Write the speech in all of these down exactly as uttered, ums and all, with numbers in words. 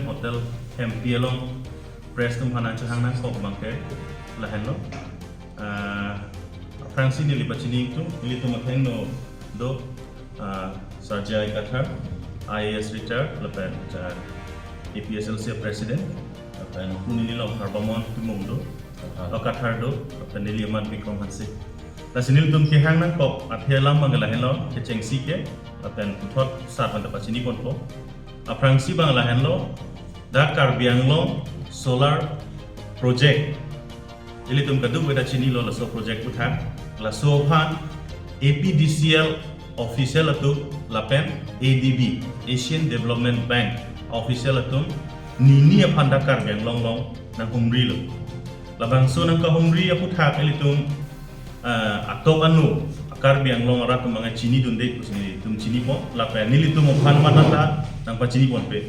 Hotel Hempi along press atum aphan nangchehang nangkok abangke lahenlo. Ah, aphrangsi neli pachini ingtung, nelitum athengno do, ah, Sir J I Kathar, I A S retired, lapen, ah, A P H L C president, lapen pu neli along Harbamon Timung do, Lo Kathar do, lapen neli amat Bikram Hanse. Lasi nelitum kehang nangkok athe alam abang lahenlo, kechengsi ke, lapen puthot sar aphan ta pachini ponpo. Aphrangsi abang lahenlo, dak Karbi Anglong solar project. Ilitum kadokave ta chinilo laso project aputhak. Laso aphan A P D C L official atum lapen A D B, Asian Development Bank official atum nini aphan dak Karbi Anglong along nanghumrilo. Labangso nangkahumri aputhak ilitum, eh, atok anu Karbi Anglong arat atum abang chinidunde pusi nelitum chinipo, lapen nelitum aphan mata ta nangpachini ponpe.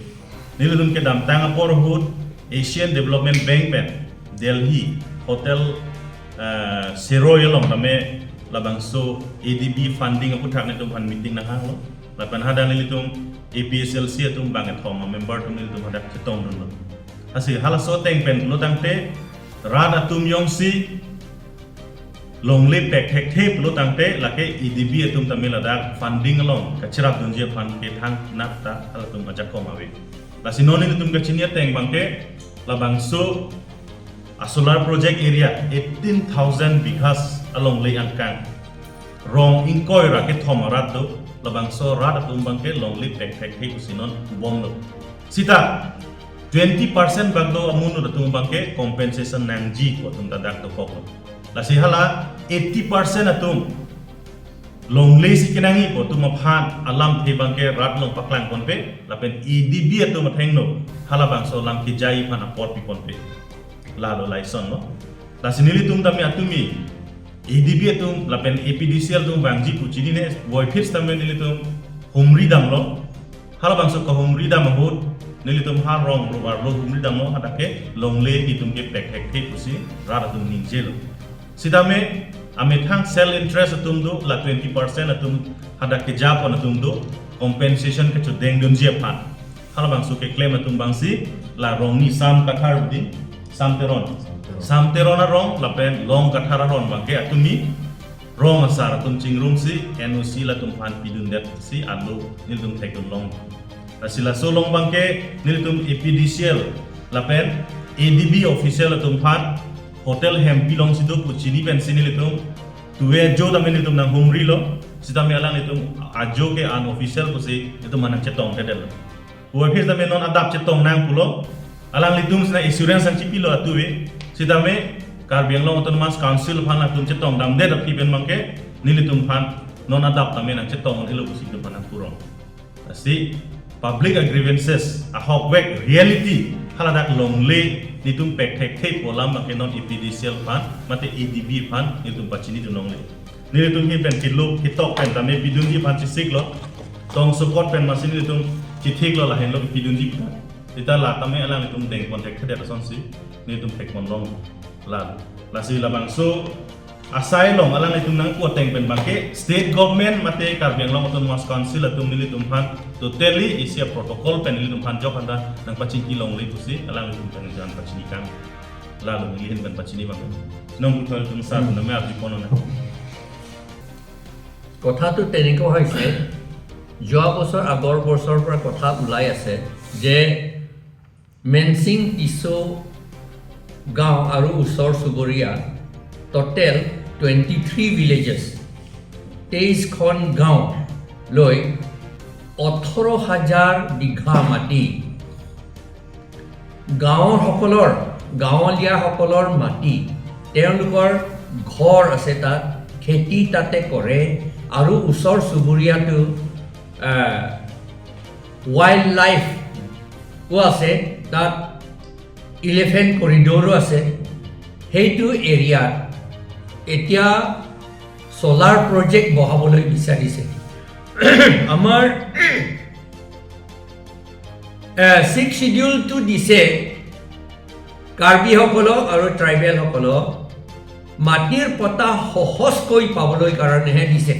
Nelitum kedamtang apor ahut Asian Development Bank pen Delhi Hotel, eh, Siroi along tame labangso A D B funding aputhak nelitum aphan meeting nanghanglo. Lapen hadak nelitum A P H L C atum bangkethom a-member atum nelitum hadak chetongdunlo. Lasi halaso ateng pen pulo tangte rat atum jongsi longle pekthekthe pulo tangte lake A D B atum tame ladak funding along kacherapdunji aphan ke thangnatta halatum ajakong ave. Lasi non nelitum kachini ateng abangke labangso a-solar project area eighteen thousand bighas alongle angkang rong ingkoi ra kethom arat do, labangso rat atum abangke longle pekthekthe pusi non kubomlo. Sita twenty percent bak do amonit atum abangke compensation nangji pu atum ta dak dokoklo. Lasi hala eighty percent atum longle si kenangji pu atum aphan alamthe abangke rat along paklang ponpe, lapen A D B atum athengno halabangso alam kejai aphan apor pi ponpe. Lalo laisonlo. Lasi nelitum tame atumi A D B atum lapen A P D C L atum vangji pu chinine, puvoiphit sitame nelitum humri damlo. Halabangso kahumri dam ahut nelitum ha rong ro arlo humri damlo, hadak ke longle nelitum ke pekthekthe pusi rat atum ningjelo. Sitame amethang self interest atum do, la twenty percent atum hadak kejapon atum do, compensation kechedengdunji aphan. Halabangso keklem atum abangsi la rongni Sam Kathar budi, Sam Teron. Sam Teron. Sam Teron arong lapen Long Kathar arong abangke atumi rong asar atum chingrumsi N O C latum aphan pidundetsi arlo nelitum thekdunlong. Lasi laso along abangke nelitum A P D C L lapen A D B official atum aphan Hotel Hempi alongsi do pu chini pensi nelitum tuve ajo tame nelitum nanghumrilo, sitame alanglitum ajo ke unofficial pusi nelitum aphan nangchetongthedetlo. Puvoiphit tame non adap chetong nang pulo, alanglitum sina assurance nangchipilo atuve, sitame Karbi Anglong Autonomous Council aphan latum chetongdamdet aphi pen abangke nelitum aphan non adap tame nangchetong un-elo pusi nelitum aphan nangpurong. Lasi public a grievances ahokvek reality haladak longle nelitum pekthekthe pu alam abangke non A P D C L aphan mate A D B aphan nelitum pachinidunlongle. Nelitum hi pen kilo kitok pen tame pidunji aphan chesiklo. Tongsokot pen masi nelitum chithiklo lahenlo pidunji aphan. Sita la tame alanglitum dengpon thekthedet asonsi nelitum thekponlong. La, lasi labangso asai along alanglitum nangpu ateng pen abangke state government mate Karbi Anglong Autonomous Council atum nelitum aphan totally isi a-protocol pen nelitum aphan jok anta nangpachingkilongle pusi alanglitum pen jan pachini kang. Lalo neli ahin pen pachini abang. Nong puthot atum sa name arjupon na. কথাটো তেনেকুৱা হৈছে, যোৱা বছৰ আগৰ বছৰৰ পৰা কথা ওলাই আছে যে মেনচিং, টিচৌ গাঁও আৰু ওচৰ চুবুৰীয়া টোটেল টুৱেণ্টি থ্ৰী ভিলেজেছ, তেইছখন গাঁও লৈ ওঠৰ হাজাৰ বিঘা মাটি গাঁৱৰসকলৰ, গাঁৱলীয়াসকলৰ মাটি, তেওঁলোকৰ ঘৰ আছে তাত, খেতি তাতে কৰে আৰু ওচৰ চুবুৰীয়াটো, আহ, ৱাইল্ড লাইফো আছে তাত, ইলিফেণ্ট কৰিডৰো আছে। সেইটো এৰিয়াত এতিয়া ছ'লাৰ প্ৰজেক্ট বহাবলৈ বিচাৰিছে। আমাৰ, এ, ছিক্স শ্বিডিউলটো দিছে কাৰ্বিসকলক আৰু ট্ৰাইবেলসকলক মাটিৰ পট্টা সহজকৈ পাবলৈ কাৰণেহে দিছে।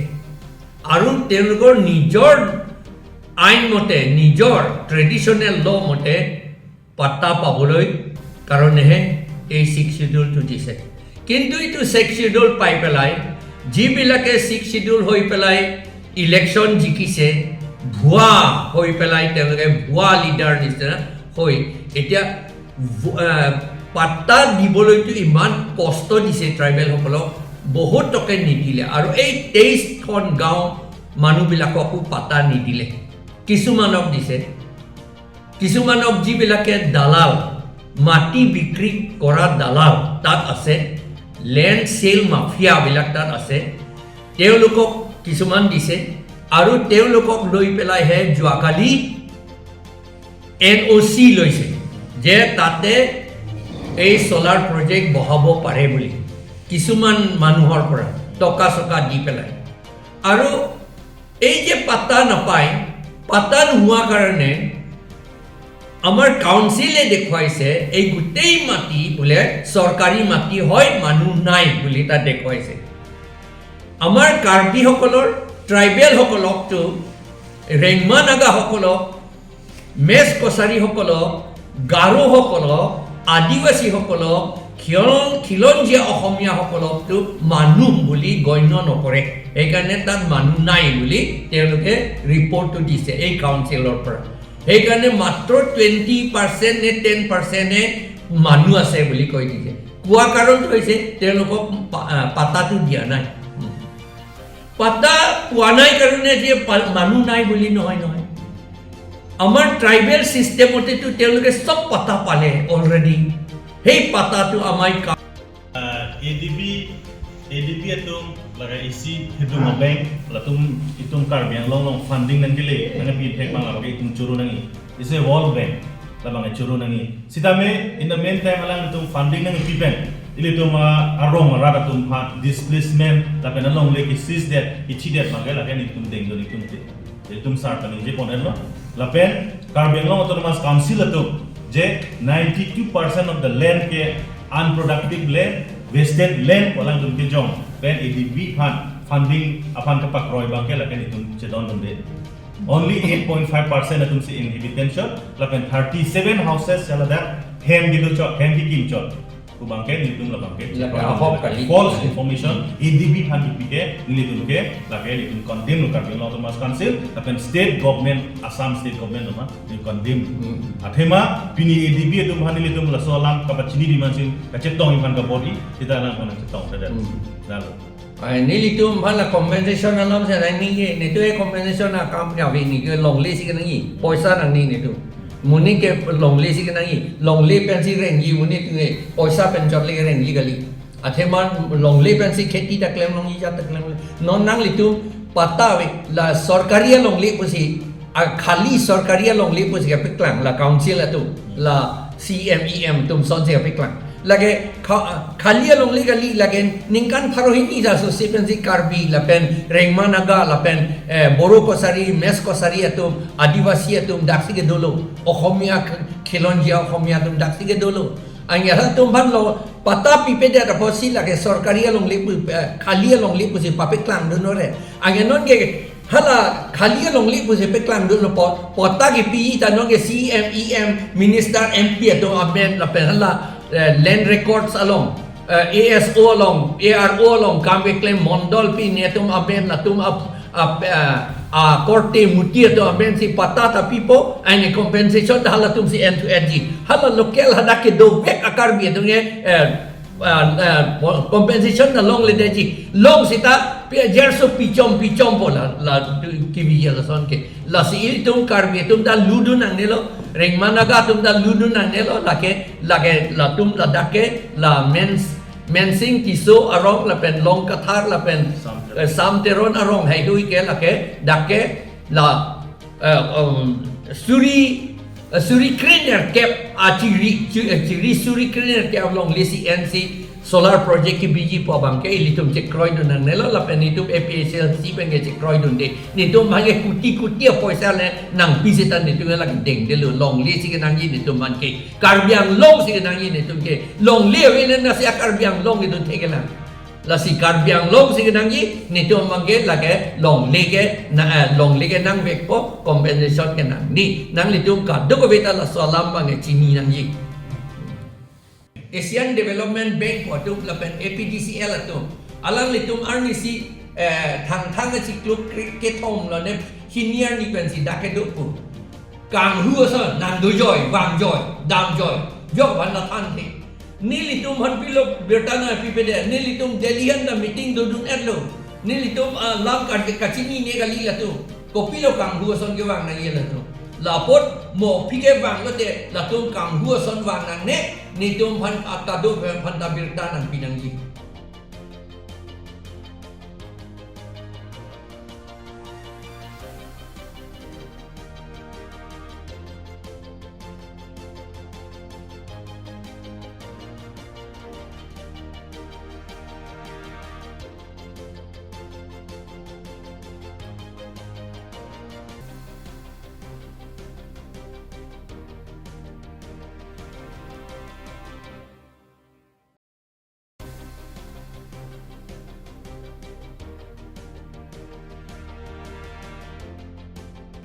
আৰু তেওঁলোকৰ নিজৰ আইন মতে, নিজৰ ট্ৰেডিশ্যনেল ল মতে পাট্টা পাবলৈ কাৰণেহে এই ছিক্স শ্বিডিউলটো দিছে। কিন্তু এইটো ছিক্স শ্বিডিউল পাই পেলাই যিবিলাকে ছিক্স শ্বিডিউল হৈ পেলাই ইলেকশ্যন জিকিছে, ভুৱা হৈ পেলাই তেওঁলোকে ভুৱা লিডাৰ নিচিনা হৈ এতিয়া ভু- আহ, পাট্টা দিবলৈতো ইমান কষ্ট দিছে ট্ৰাইবেলসকলক, বহুত টকে নিদিলে। আৰু এই তেইছখন গাঁও মানুহবিলাককো পাট্টা নিদিলে, কিছুমানক দিছে। কিছুমানক যিবিলাকে দালাল, মাটি বিক্ৰী কৰা দালাল তাত আছে, লেণ্ড চেল মাফিয়াবিলাক তাত আছে, তেওঁলোকক কিছুমান দিছে। আৰু তেওঁলোকক লৈ পেলাইহে যোৱাকালি এন অ' চি লৈছে যে তাতে এই চ'লাৰ প্ৰজেক্ট বহাব পাৰে বুলি কিছুমান মানুহৰ পৰা টকা চকা দি পেলাই। আৰু এই যে পাট্টা নাপায়, পাট্টা নোহোৱা কাৰণে আমাৰ কাউন্সিলে দেখুৱাইছে এই গোটেই মাটি বোলে চৰকাৰী মাটি হয়, মানুহ নাই বুলি তাত দেখুৱাইছে। আমাৰ কাৰ্বিসকলৰ, ট্ৰাইবেলসকলকতো, ৰেংমা নাগাসকলক, মেচ কছাৰীসকলক, গাৰোসকলক, আদিবাসীসকলক, খিল- খিলঞ্জীয়া অসমীয়াসকলকতো মানুহ বুলি গণ্য নকৰে। সেইকাৰণে তাত মানুহ নাই বুলি তেওঁলোকে ৰিপৰ্টটো দিছে এই কাউন্সিলৰ পৰা। সেইকাৰণে মাত্ৰ টুৱেণ্টি পাৰ্চেণ্ট নে টেন পাৰ্চেণ্টে মানুহ আছে বুলি কৈ দিছে। কোৱা কাৰণটো হৈছে তেওঁলোকক পা- আহ, পাট্টাটো দিয়া নাই। পাট্টা পোৱা নাই কাৰণে যে পা- মানুহ নাই বুলি নহয়, নহয়। আমাৰ ট্ৰাইবেল ছিষ্টেমতেতো তেওঁলোকে চব পাট্টা পালে অলৰেডি। সেই পাট্টাটো আমাৰ কা- ADB, ADB atum, laga isi hitum bank, latum itum Karbi Anglong along funding nangkele, nangpi thek bang laga itum choro nangji. Isi World Bank, labang choro nangji. Sitame, in the meantime, alanglitum funding nangpi pen, ilitum, ah, arong arat atum ha displacement, lapen alongle ke seize det, ichi det bangke, lapen itum dengdun itum te. Itum sar paning je konen lo. Lapen Karbi Anglong Autonomous Council atum je ninety-two percent of the land ke unproductive land, wasted land, alangtum kejong pen ADB aphan funding aphan kapakroi bangke lapen itum chedondunde. Only eight point five percent atum si inhabitants chot, lapen thirty-seven houses si ladak hem kedo chot, hem kekim chot. Pu bangke nelitum labangke, lapen ahok kali. False information, ADB aphan kipi ke, nelitum ke, lake nelitum condemn lo Karbi Anglong Autonomous Council, lapen state government, Assam state government atum aphan, nelitum condemn. Hmm. Athema, pini ADB atum aphan nelitum laso alam kapachini di mansin, kachetong aphan kabor-i, sita alam aphan chetong, sadet. Hmm. Lalu. Ai, nelitum aphan la compensation alam si nangji, netum e compensation akam kave, netum longle si kenangji, poisa nangji netum. Monit ke longle si kenangji, longle pensi rengji monit ke, poisa pen chot le rengji kali. Athema longle pensi kheti ta klem longji, jat ta klem longji. Non nanglitum patta ave, la sorkari alongle pusi, a khali sorkari alongle pusi kapeklang, la council atum, la CEM, EM atum asonsi kapeklang. Lake kha-, khali alongle kali, lake ningkan pharo hini jaso si pensi Karbi lapen Rengma Naga lapen, eh, Boro Kachari, Mech Kachari atum, Adivasi atum daksi kedolo, Okhomia k-, khilonjia Okhomia atum daksi kedolo. Anke halatum aphan lo patta pipedet apotsi lake sorkari alongle pu, eh, khali alongle pusi papeklang dunore. Anke non ke hala khali alongle pusi peklang dunlo po, patta kipi ta non ke CEM, EM, minister, MP atum amen lapen hala, eh, land records along, eh, ASO along, ARO along kam keklem mondol pi netum amen latum ap, ap, eh, a korte muti atum amen si patta ta pipo, aini compensation ta halatum si en to en ji. Hala local hadak kedovek a Karbi atum ke, eh, ah, ah, compensation ta longledetji. Long sita pi ajar so pichom pichom po la, la kibi ya lason ke. Lasi ilitum Karbi atum ta ludun nangnelo, Rengma Naga atum ta ludun nangnelo, lake, lake latum ladak ke, la Mens-, Mensing Tisso arong lapen Long Kathar lapen, Sam Teron. Eh, Sam Teron arong haihui ke lake, dak ke, la eh, um, suri, eh, suri krenerkep achiri, chu-, eh, chiri suri krenerkep alongle si ensi solar project kibiji pu abangke ilitum chekroidun nangnelo lapen netum APHLC pen ke chekroidunde. Netum abangke kuti kuti apoisa le nangpi seta netum lake dengdelo, longle si kenangji netum abangke. Karbi Anglong si kenangji netum ke. Longle ave le nasi a Karbi Anglong itu thekelang. Lasi Karbi Anglong si kenangji, netum abangke lake longle ke na, eh, longle ke nangvekpo, compensation ke nangji. Nanglitum kadokave ta laso alam abangke chini nangji. Asian Development Bank atum lapen A P D C L atum, alanglitum arnisi, eh, Thangthang achiklo kre-, kethom lone hini arni pensi dak kedo pu. Kanghu ason nangdojoi, vangjoi, damjoi, jok van nathan the. Nelitum aphan pilo birta nangpipedet, nelitum Delhi aphan ta meeting dodun-etlo. Nelitum, ah, lam ka-, kachinine kali latum. Kopilo kanghu ason kevang nangji latum. La apot mo aphi kevang lote latum kanghu ason vang nangne, netum aphan, ah, kadokave aphan ta birta nangpi nangji.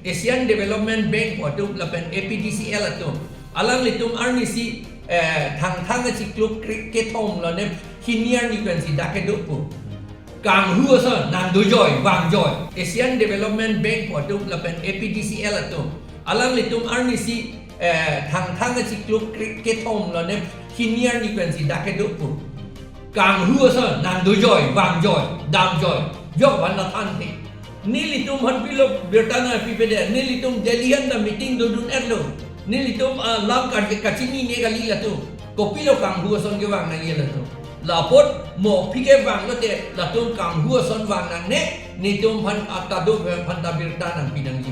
Asian Development Bank atum lapen A P D C L atum, alanglitum arnisi, eh, Thangthang achiklo kre-, kethom lone hini arni pensi dak kedo pu. Kanghu ason nangdojoi, vangjoi. Asian Development Bank atum lapen A P D C L atum, alanglitum arnisi, eh, Thangthang achiklo kre-, kethom lone hini arni pensi dak kedo pu. Kanghu ason nangdojoi, vangjoi, damjoi, jok van nathan the. Nelitum aphan pilo birta nangpipedet, nelitum Delhi aphan ta meeting dodun-etlo. Nelitum, ah, lam ka-, kachinine kali latum. Kopilo kanghu ason kevang nangji latum. La apot mo aphi kevang lote latum kanghu ason vang nangne, netum aphan, ah, kadokave aphan ta birta nangpi nangji.